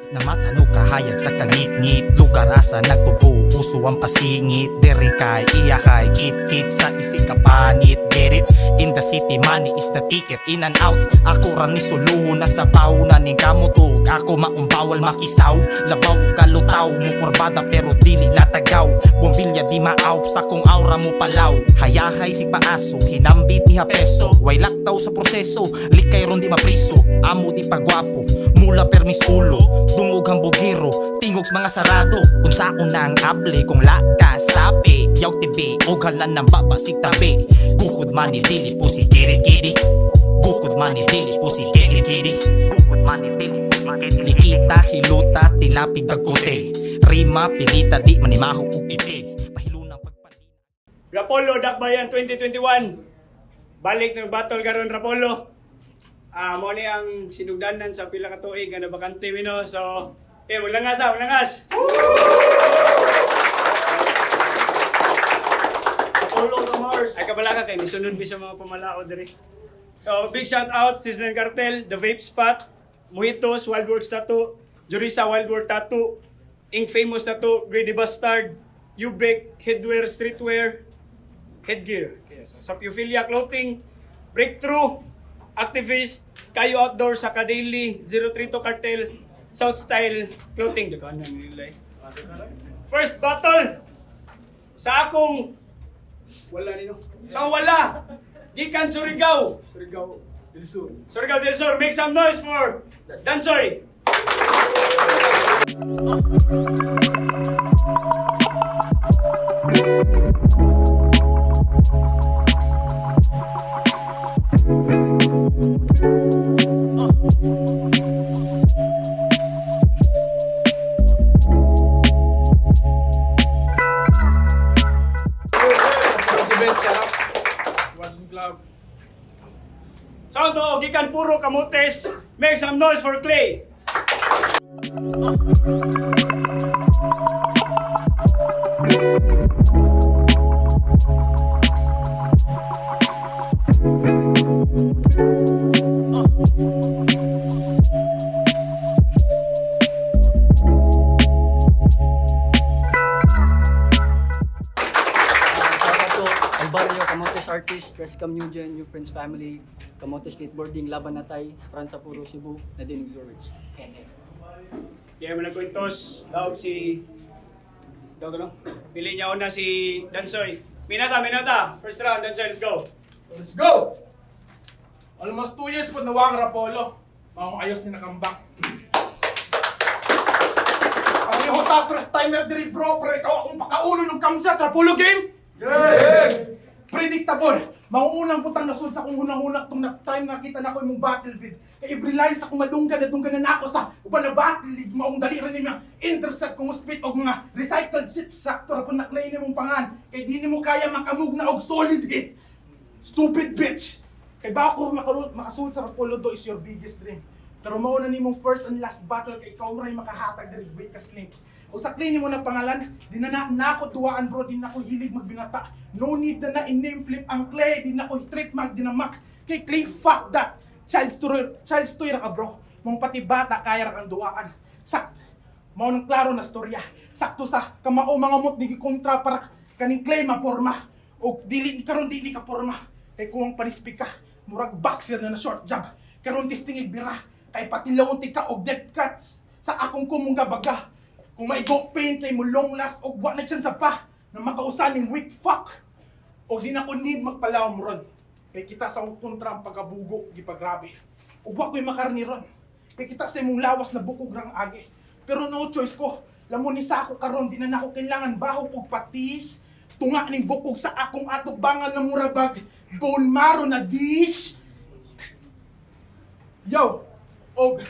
Namatanog kahayag sa kangit-ngit. Lugar asa nagtubo, uso ang pasingit. Dere kay iya kay kit-kit sa isig kapanit. Get it? In the city, money is the ticket. In and out, ako ra ni suluho na sabaw na ning kamutog. Ako maong bawal makisaw. Labaw kalutaw, mukurbada pero dili latagaw. Bombilya di maaw, sa kong aura mo palaw. Hayahay si paaso, hinambit ni hapeso. Way laktaw sa proseso, likay ron di mapriso. Amo di pagwapo, mula permis ulo. Dungog ang bugiro, tingog sa mga sarado. Unsaon na ang able kung laka sapi. Yaw tibi, ugalan ng baba si tabi. Gukod man ni dili po si giri giri. Gukod man ni dili po si giri giri. Gukod man ni dili po si giri. Likita, hiluta, tilapig dagkote. Rima, pilita, di manimaho og ite. Pahilunang pagpalina. Rapolo Dakbayan 2021. Balik ng battle karon, Rapolo. Ah, mo ni ang sinugdanan sa pila ka tuig nga nabakante mi, no. So, eh maglangas na, maglangas. Apollo sa Mars. Ay kabala ka kay misunod mi sa mga pamalaod diri. So, big shout out Sizzling Cartel, The Vape Spot, Mojitos, Wildworks Tattoo, Jurisa Wildwork Tattoo, Ink Famous Tattoo, Greedy Bastard, Ubreak, Headwear, Streetwear, Headgear. Okay, so, Sapiofilia Clothing, Breakthrough, Activist, Kayo Outdoor, Saka Daily, 032 Cartel, South Style Clothing. Daghan na nila eh. First battle sa akong wala nino. Sa wala. Gikan Surigao. Surigao del Sur. Surigao del Sur. Make some noise for Dansoy. Event sa Watson Club. Sound to gikan Puro Camotes. Make some noise for Clay. Shout out to El Barrio, Camotes Artist, Rescam New Gen, New Friends Family, Camotes Skateboarding, Laban Natay, Franza Puro Cebu, Nadine Zurich. NF. Di mo nagkwentos. Dawag si... Dawag ano? Pili niya una si Dansoy. Minata, minata. First round, Dansoy, let's go. Let's go! Almost 2 years po nawang Rapolo. Maong ayos ni nakambak. Pareho sa first timer diri bro, pero ikaw akong pakaulo ng kamsat, Rapolo game! Yeah! Predictable! Mauunang putang nasud sa kong hunahuna tong na time nakita na ko imong battle vid. Kay every line sa kong madunggan nadunggan na nako sa uban na battle league maong dali ra ni mga intercept kung spit og mga recycled shit sakto ra pud naklay nimong pangan. Kay di nimo kaya makamugna og solid hit. Stupid bitch! Kay ba ako makasulod sa Rapolo do is your biggest dream. Pero mao na nimong first and last battle kay ikaw ray makahatag diri wait ka slink. O sa clean mo na pangalan, di na na nako duwaan bro, di na ko hilig magbinata. No need na na in-name flip ang clay, di na ko trip mag dinamak. Kay Clay, fuck that. Child's toy, child's toy ra ka bro. Mong pati bata kaya ra kang duwaan. Sak, mao nang klaro na storya. Sakto sa kamao mga mot ni gikontra para kaning clay maporma. O dili ni karon dili ka porma. Kay kuwang panispik ka, murag boxer na na short job. Karon tistingig bira, kay patilawon ti ka og death cuts sa akong kumungga baga. Kung may go pain kay mo long last og wa na chance pa na makausan ning weak fuck. Og di na ko need magpalawom ron. Kay kita sa akong kontra ang pagkabugo, gipagrabe. Ug wa ko'y makarni ron. Kay kita sa imong lawas na bukog rang agi. Pero no choice ko. Lamon ni sa ako karon di na nako kailangan bahok og patis. Tunga ning bukog sa akong atubangan na mura bag bone marrow na dish. Yo, og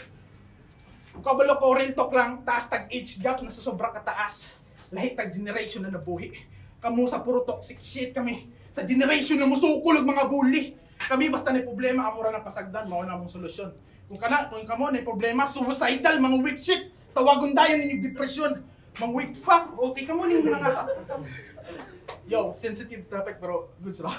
kabalo ko real talk lang, taas tag age gap na sa sobra kataas. Lahi tag generation na nabuhi. Kamo sa puro toxic shit kami. Sa generation na musukol og mga bully. Kami basta na problema amo ra na pasagdan mao na among solusyon. Kung kana kung kamo na problema suicidal mga weak shit. Tawagon dayon ninyo depression. Mga weak fuck. Okay kamo ning mga Yo, sensitive topic pero good sila.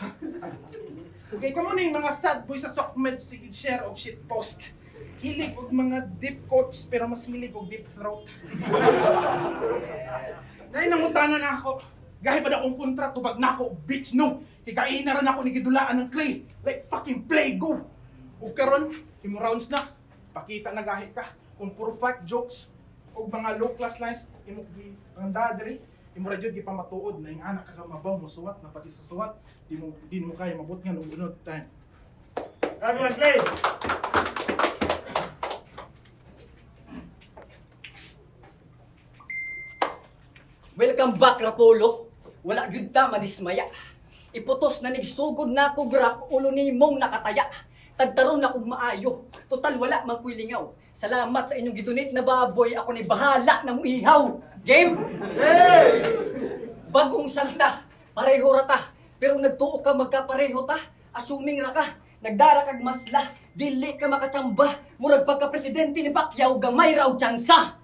Okay, kamo ning mga sad boy sa SOCMED sige share og shit post. Hilig og mga deep coats pero mas hilig og deep throat. Dahil nangutana na ako, gahi pa na akong kontra, tubag na ako, bitch no. Kay kaina ra na ako ni gidulaan ng clay, like fucking play go. Ug karon, imo rounds na, pakita na gahi ka. Kung puro fat jokes og mga low class lines imo gi panganda diri, imo ra jud gipamatuod na yung anak ka mabaw mo suwat na pati sa suwat, di mo kaya mabot nga og unod time. Grabe man, Clay! Welcome back, Rapolo. Wala gyud ta madismaya. Iputos na nigsugod na ko grap ulo nimong nakataya. Tagtaron na kog maayo. Total wala man ko'y lingaw. Salamat sa inyong gidonate na baboy. Ako ni bahala na muihaw. Game? Bagong salta, pareho ra ta. Pero nagtuo ka magkapareho ta. Assuming ra ka. Nagdara kag masla, dili ka makachamba. Murag pagka presidente ni Pacquiao, gamay ra og tsansa.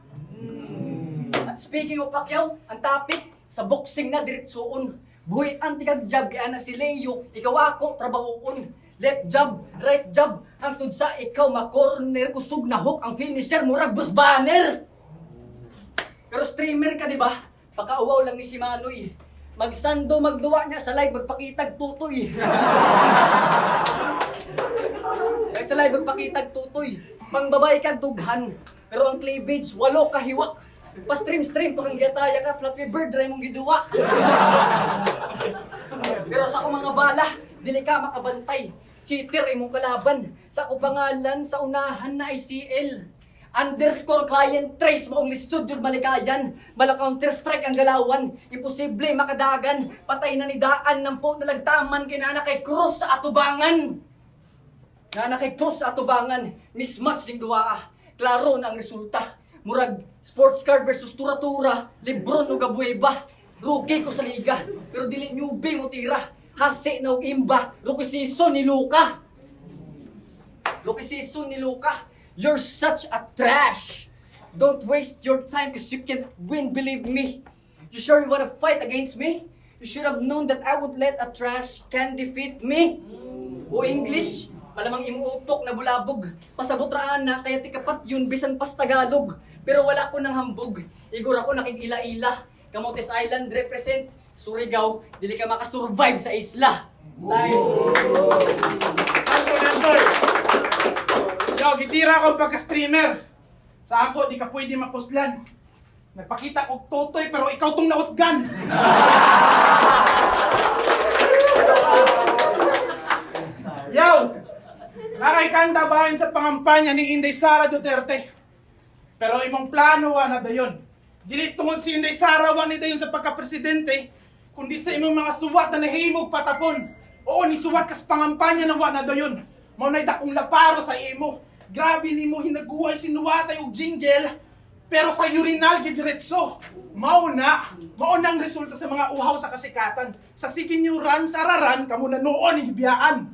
At speaking of Pacquiao, ang topic sa boxing na diretsoon. Buhi ang tigag jab kaya na si Leo, ikaw ako trabahoon. Left jab, right jab, hangtod sa ikaw makorner kusog na hook ang finisher murag bus banner. Pero streamer ka, di ba? Pakauwaw lang ni si Manoy. Magsando magduwa niya sa live magpakitag tutoy. Kaya sa live magpakitag tutoy. Pangbabay kag dughan. Pero ang cleavage walo kahiwa. Pa stream stream pa kang giyataya ka Flappy Bird ra imong giduwa. Pero sa akong mga bala, dili ka makabantay. Cheater imong kalaban. Sa ako pangalan sa unahan na ICL. Underscore client trace maong lisod jud malikayan. Mala counter strike ang galawan. Imposible makadagan. Patay na ni daan ng po nalagtaman kinana kay Cruz sa atubangan. Nana kay Cruz sa atubangan, mismatch ning duwa. Klaro na ang resulta. Murag sports car versus tura-tura, Lebron ug Abueva. Rookie ko sa liga, pero dili newbie mo tira. Hase na og imba, rookie season ni Luka. Rookie season ni Luka. You're such a trash. Don't waste your time because you can't win, believe me. You sure you wanna fight against me? You should have known that I would let a trash can defeat me. O English, malamang imuutok na bulabog. Pasabot raan na, kaya tikapat yun, bisan pas Tagalog. Pero wala ko ng hambog. Igor ako nakikila-ila. Camotes Island represent Surigao, dili ka makasurvive sa isla. Time. Anton, Anton! Yo, gitira ko pagka-streamer. Sa ako, di ka pwede mapuslan. Nagpakita og totoy pero ikaw tong nautgan. Yo! Nakay kanta bahin sa pangampanya ni Inday Sara Duterte. Pero imong plano wa na dayon. Dili tungod si Inday Sara wa ni dayon sa pagka-presidente, kundi sa imong mga suwat na nahimog patapon. Oo, ni suwat kas pangampanya na wa na dayon. Mao na'y dakong laparo sa imo. Grabe nimo hinaguay sinuwatay og jingle, pero sa urinal gidiretso. Mao na ang resulta sa mga uhaw sa kasikatan. Sa sige niyo ran sa raran, kamo na noon hibiyaan.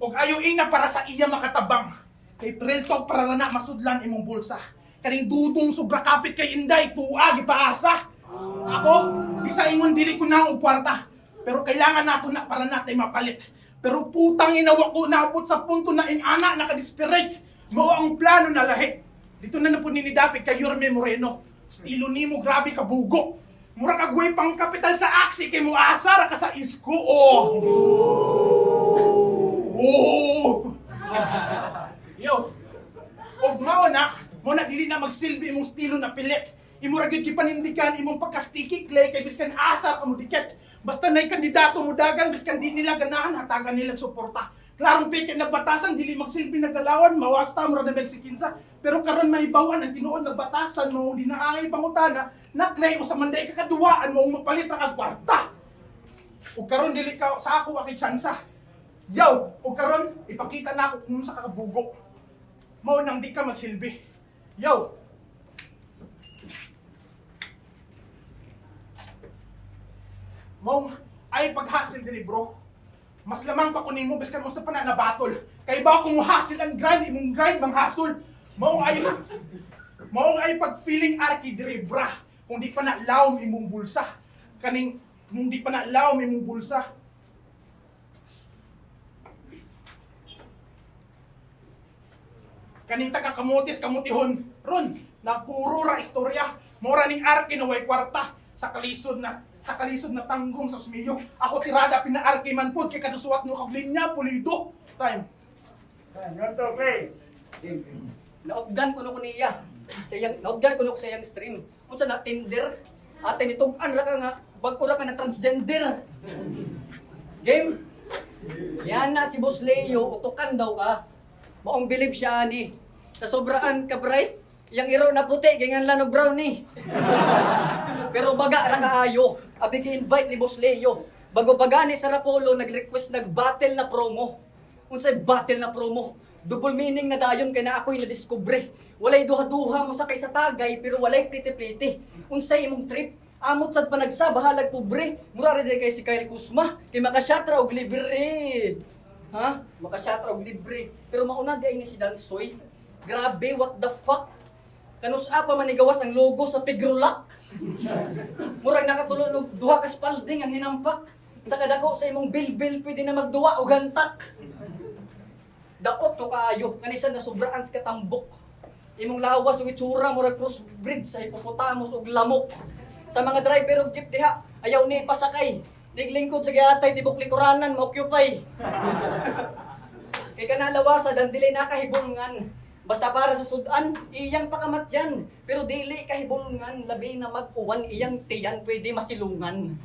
Og ayo ina para sa iya makatabang. Kay real talk para na na masudlan imong bulsa. Kaning dudong sobra kapit kay Inday, tuwa gipaasa. Ako, bisa ingon dili ko na og kwarta. Pero kailangan nato na para natay mapalit. Pero putang inawa ko naabot sa punto na inana nakadesperate. Mao ang plano na lahi. Dito na na po ninidapit kay Yorme Moreno. Estilo nimo grabe ka bugo. Mura ka gway pang kapital sa aksi kay mo asa ra ka sa isko oh. Oh! Yo. Og mao na, mo na dili na magsilbi imong estilo na pilit. Imo ra gyud gipanindigan imong pagka-sticky clay kay biskan asa ka mo dikit. Basta nay kandidato mo dagan biskan di nila ganahan hatagan nila suporta. Klarong peke na batasan dili magsilbi na galawan mawasta mo ra na Mexicansa. Pero karon mahibawan ang tinuod nga batasan mao di naangay pangutana na clay usa man day kakaduwaan mao mapalit ra kag kwarta. Ug karon dili ka sa ako akay tsansa. Yaw, ug karon ipakita na ako kung sa kakabugo. Mao nang di ka magsilbi. Yaw. Mao ay paghasil diri bro. Mas lamang pa ko nimo biskan mo sa pana na batol. Kay ba kung hasil ang grind imong grind manghasol. Mao ay pag feeling arki diri bra. Kung di pa na lawom imong bulsa. Kaning kung di pa na lawom imong bulsa. Kaning taga kamotes kamutihon. Ron, na puro ra istorya. Mora ning arke na way kwarta sa kalisod na tanggong sa smiyo. Ako tirada pinaarke man pod kay kadusuwat mo kag linya pulido. Time. Time, round 2, play. Naugdan ko no ko niya. Sa iyang naugdan ko no ko sa iyang stream. Unsa na Tinder? Ate ni tug-an ra ka nga bag-o ra ka na transgender. Game. Yan na si Boss Leo, utukan daw ka. Maong bilib siya ani. Sa sobraan ka bright, iyang iro na puti, ganyan lang og brownie. Pero baga ra kaayo. Abi gi-invite ni Boss Leo. Bago pa gani sa Rapolo nag-request nag-battle na promo. Unsay battle na promo? Double meaning na dayon kay na ako'y nadiskubre. Walay duha-duha mo sakay sa tagay pero walay pliti-pliti. Unsay imong trip? Amot sad panagsa bahalag pobre. Mura ra di kay si Kyle Kusma kay makashatra og libre. Ha? Makashatra og libre. Pero mauna di ay ni si Dansoy. Grabe, what the fuck? Kanus-a pa manigawas ang logo sa Pigrulak. Murag nakatulog og duha ka spalding ang hinampak. Sa kadako sa imong bilbil pwede na magduwa og hantak. Daot to kaayo kanisa na sobraan sa katambok. Imong lawas ug itsura murag crossbreed sa hippopotamus ug lamok. Sa mga driver og jeep diha, ayaw ni pasakay. Niglingkod sa giatay tibok likuranan ma-occupy. Kay kanalawasa dan dili na kahibulngan. Basta para sa sudan, iyang pakamatyan. Pero dili kahibulngan, labi na mag-uwan, iyang tiyan, pwede masilungan.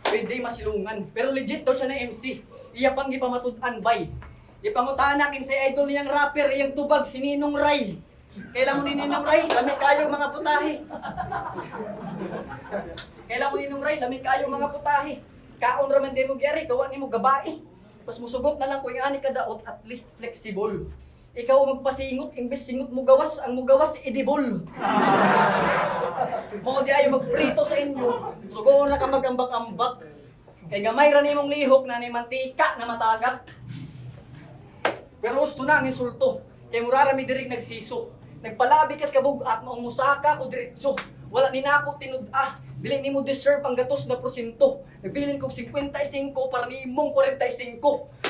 Pwede masilungan. Pero legit daw siya na MC. Iya pang gipamatud-an bay. Ipangutana kinsay idol niyang rapper, iyang tubag, si Ninong Ray. Kailan mo ni Ninong Ray? Lami kayo mga putahe. Kailan mo Ninong Ray? Lami kayo mga putahe. Kaon ra man di mo gyari, gawa nimo gabai. Pas musugot na lang ko yung ani kadaot, at least flexible. Ikaw ang magpasingot, imbes singot mo gawas, ang mo gawas edible. Mo di ayo magprito sa inyo. Sugoon ra ka magambak-ambak. Kay gamay ra nimong lihok na ni mantika na matagak. Pero gusto na ang insulto. Kay murara mi dirig nagsiso. Nagpalabi kas kabug at maong musaka ko diretso. Wala ni nako tinud-ah. Dili nimo deserve ang gatos na porsyento. Nagbilin kog 55 para nimong 45.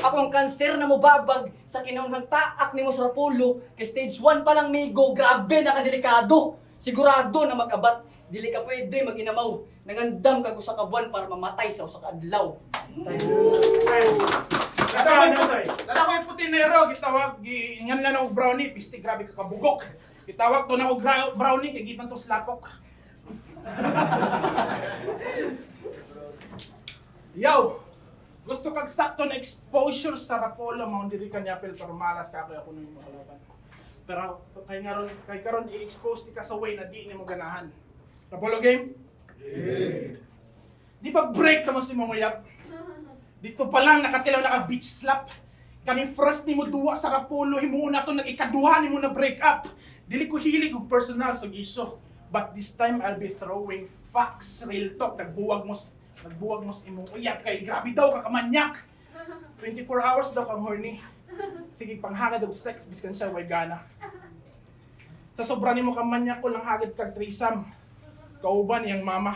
Ako ang kanser na mobabag sa kinaunang taak nimo sa Rapolo. Kay stage 1 pa lang migo, grabe nakadelikado. Sigurado na mag-abat. Dili ka pwede maginamaw. Nangandam kag usa ka buwan para mamatay sa usa ka adlaw. Time. Dansoy. Dala ko yung putinero, gitawag, giingan lang og brownie, pisti grabe ka kabugok. Gitawag to na og brownie, kay gitan to slapok. Yo! Gusto kag sakto na exposure sa Rapolo, mao diri ka niapil pero malas ka ako nung imong kalaban. Pero kay ngaron kay karon i-expose ti ka sa way na di nimo ganahan. Rapolo game? Di ba break naman si Momoyap? Dito pa lang nakatilaw naka beach slap. Kani first nimo duwa sa Rapolo himuon nato nag ikaduha nimo na break up. Dili ko hilig og personal sa issue. But this time I'll be throwing facts, real talk. Nagbuwag mo sa imong uyab kay grabe daw ka kamanyak. 24 hours daw kang horny. Sige panghagad og sex biskan siya way gana. Sa sobra nimo kamanyak ko lang hagad kag threesome. Kauban iyang mama.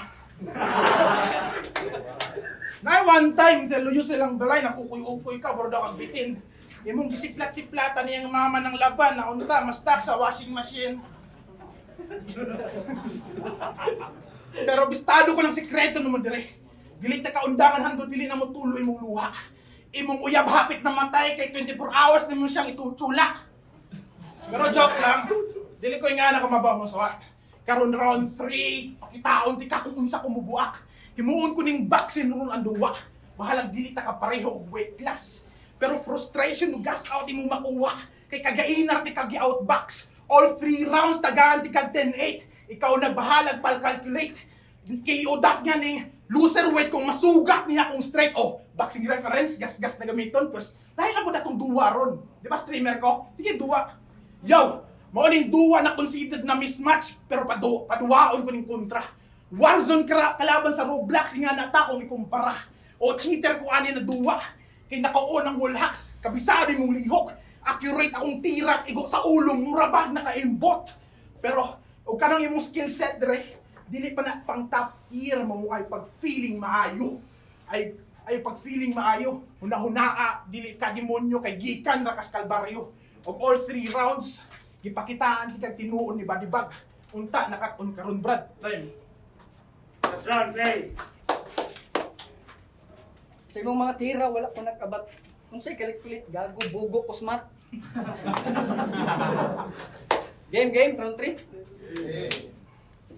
Nay, one time, sa luyo silang balay, nakukuy-ukoy ka, bro daw kag bitin. Imong gisiplat-siplatan niyang mama ng laban, na unta, mastak sa washing machine. Pero bistado ko lang sikreto nimo dire. Dili ta kaundangan hando dili na mo tuloy imong luha. Imong uyab hapit na matay kay 24 hours nimo siyang itutsula. Pero joke lang, dili ko nga na kumabaw mo suwat. Karon round 3, pakitaon ti ka kung unsa kumubuak. Himuon ko ning vaccine ron ang duwa. Bahalang dili ta ka pareho og weight class. Pero frustration ug gas out imong makuha. Kay kagainar ti kag outbox. All three rounds tagaan ti kag 10-8. Ikaw na bahalag pal-calculate. KO dat nga ni loser weight kung masugat niya kung straight. Oh, boxing reference, gas-gas na gamiton. Pues, lahi lang po datong duwa ron. Di ba streamer ko? Sige, duwa. Yo, mao ning duwa na considered na mismatch pero paduwaon ko ning kontra. Warzone kalaban sa Roblox nga na ta kung ikumpara. O cheater ko ani na duwa. Kay naka-on ang wall hacks, kabisado imong lihok. Accurate akong tira igo sa ulo mura bag naka-aimbot. Pero og kanang imong skill set dre, dili pa na pang top tier mo ay pag feeling maayo. Ay pag feeling maayo, hunahunaa dili ka demonyo kay gikan ra kas kalbaryo. Og all three rounds, gipakitaan ti kag tinuon ni Body Bag. Unta nakak-on karon, Brad. Time. Last round, Clay. Sa imong mga tira, wala ko nakabat. Kung sa'y calculate, gago, bugo, kusmat. Game, game, round 3.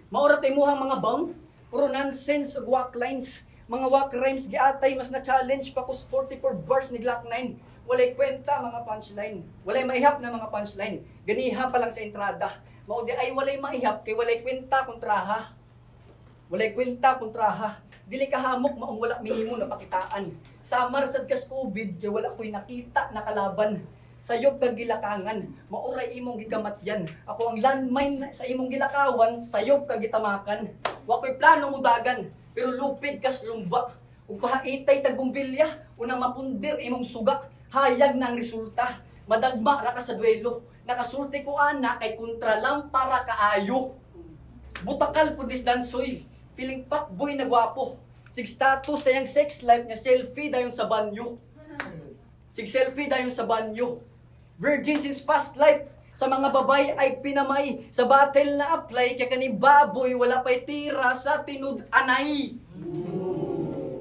Maura tay muhang mga bound, puro nonsense ug whack lines. Mga whack rhymes giatay mas na challenge pa kus 44 bars ni Glock 9. Walay kwenta mga punchline. Walay maihap na mga punchline. Ganiha pa lang sa entrada. Mao di ay walay maihap kay walay kwenta kontraha. Walay kwenta kontraha. Dili ka hamok maong wala minimo na pakitaan. Samar sad kas COVID kay wala ko'y nakita na kalaban. Sayop kag gilakangan, mauray imong gikamatyan. Ako ang landmine sa imong gilakawan, sayop kag gitamakan. Wa ko'y plano mudagan, pero lupig kas lumba. Ug pahaitay tag bumbilya, unang mapundir imong suga. Hayag na ang resulta. Madagma ra ka sa duelo. Nakasulti ko ana kay kontra lang para kaayo. Butakal po this dansoy. Feeling pak boy na gwapo. Sig status sa iyang sex life nga selfie dayon sa banyo. Sig selfie dayon sa banyo. Virgin since past life. Sa mga babay ay pinamay. Sa battle na apply kay kani baboy wala pa'y tira sa tinud-anay.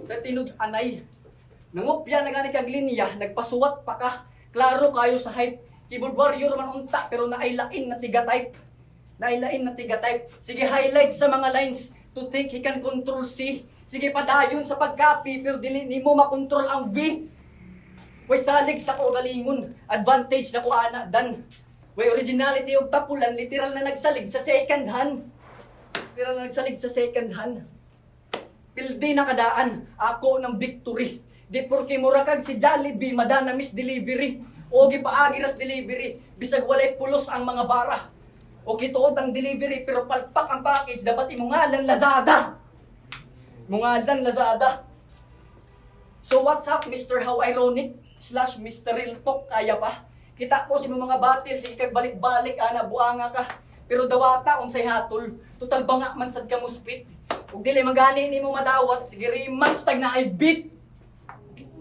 Sa tinud-anay. Nangopya na gani kag linya, nagpasuwat pa ka. Klaro kayo sa hype. Keyboard warrior man unta pero naay lain na tiga type. Naay lain na tiga type. Sige, highlight sa mga lines to think he can control C. Sige, padayon sa pagcopy pero dili nimo makontrol ang V. Way salig sa kaugalingon, advantage na ko ana dan. Way originality og tapulan, literal na nagsalig sa second hand. Literal na nagsalig sa second hand. Pildi na kadaan, ako ng victory. Di porke mura kag si Jollibee, madana miss delivery. O gipaagi ras delivery, bisag walay pulos ang mga bara. O kituod ang delivery pero palpak ang package, dapat imungalan Lazada. Mungalan Lazada. So what's up, Mr. How Ironic slash Mr. Real Talk, kaya pa? Kita ko sa imong mga battle, sige kag balik-balik, ana, buanga ka. Pero dawata unsay hatol, total banga man sad ka muspit. Ug dili magani nimo madawat, sige rematch tag na ay beat.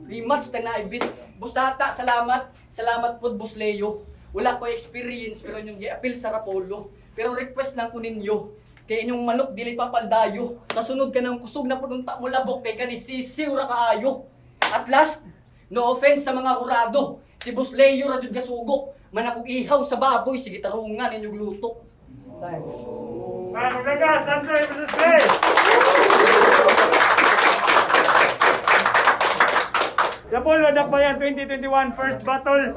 Rematch tag na ay beat. Bustata, salamat. Salamat pud, Boss Leo. Wala ko experience pero inyong giapil sa Rapolo. Pero request lang ko ninyo. Kay inyong manok dili pa paldayo. Sa sunod ka ng kusog na pununta mo labok kay kani sisiw ra kaayo. At last, no offense sa mga hurado. Si Boss Leo ra jud gasugo. Manakog ihaw sa baboy, sige tarungan inyong luto. Para maglagas, Dansoy versus Clay! Rapolo Dakbayan 2021 first battle.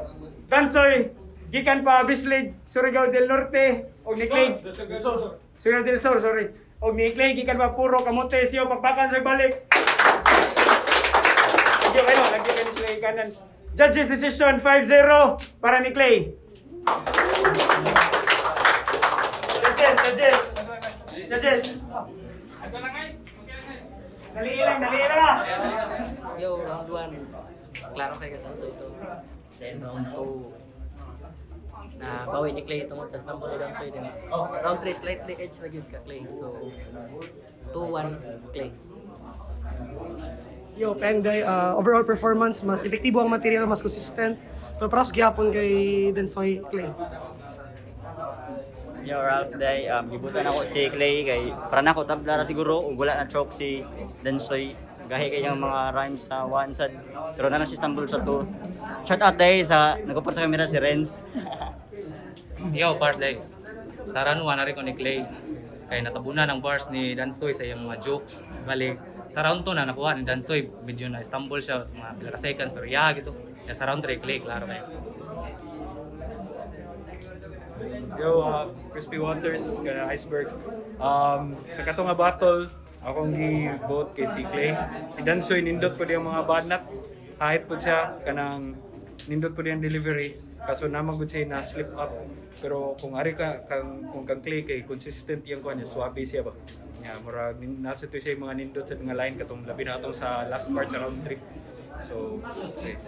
Dansoy gikan pa Bislig, Surigao del Norte og ni Clay. Surigao del Sur, sorry. Og ni Clay gikan pa Puro Kamote, siyo pagpakan sa balik. Lagyo kayo, lagyo kayo sila kanan. Judges decision 5-0 para ni Clay. Judges, judges. Judges. Dali lang, dali lang. Yo, round 1. Klaro kay Katanso ito. Then round 2 na bawi ni Clay tungod sa stumble ni Dansoy din. Oh, round 3 slightly edge na gyud ka Clay. So 2-1 Clay. Yo, Penday, overall performance, mas epektibo ang material, mas consistent. Pero props gihapon kay Densoy Clay. Yo, Ralph Day, gibutan ako si Clay kay para nako tabla ra siguro ug wala na choke si Densoy. Gahi kay yung mga rhymes sa one sad. Pero na lang si stumble sa two. Shout out day sa nagupot sa camera si Renz. Yo, bars day. Sa round 1, nari ko ni Clay. Kay natabunan ang bars ni Dansoy sa iyang mga jokes. Bali, sa round 2 na nakuha ni Dansoy, medyo na stumble siya sa mga pila ka seconds pero yeah, gitu. Kaya sa round 3, Clay, klaro kayo. Yo, Crispy Waters, kana Iceberg. Sa kato nga battle, akong gi-vote kay si Clay. Si Dansoy nindot po diyang mga banat. Kahit po siya kanang nindot po diyang delivery. Kaso namang gud siya na slip up. Pero kung ari ka kang kung kang Clay kay consistent yang kuan niya, swabe siya ba. Nga murag nasa to siya yung mga nindot sa mga line katong labi na atong sa last part sa round 3. So, okay.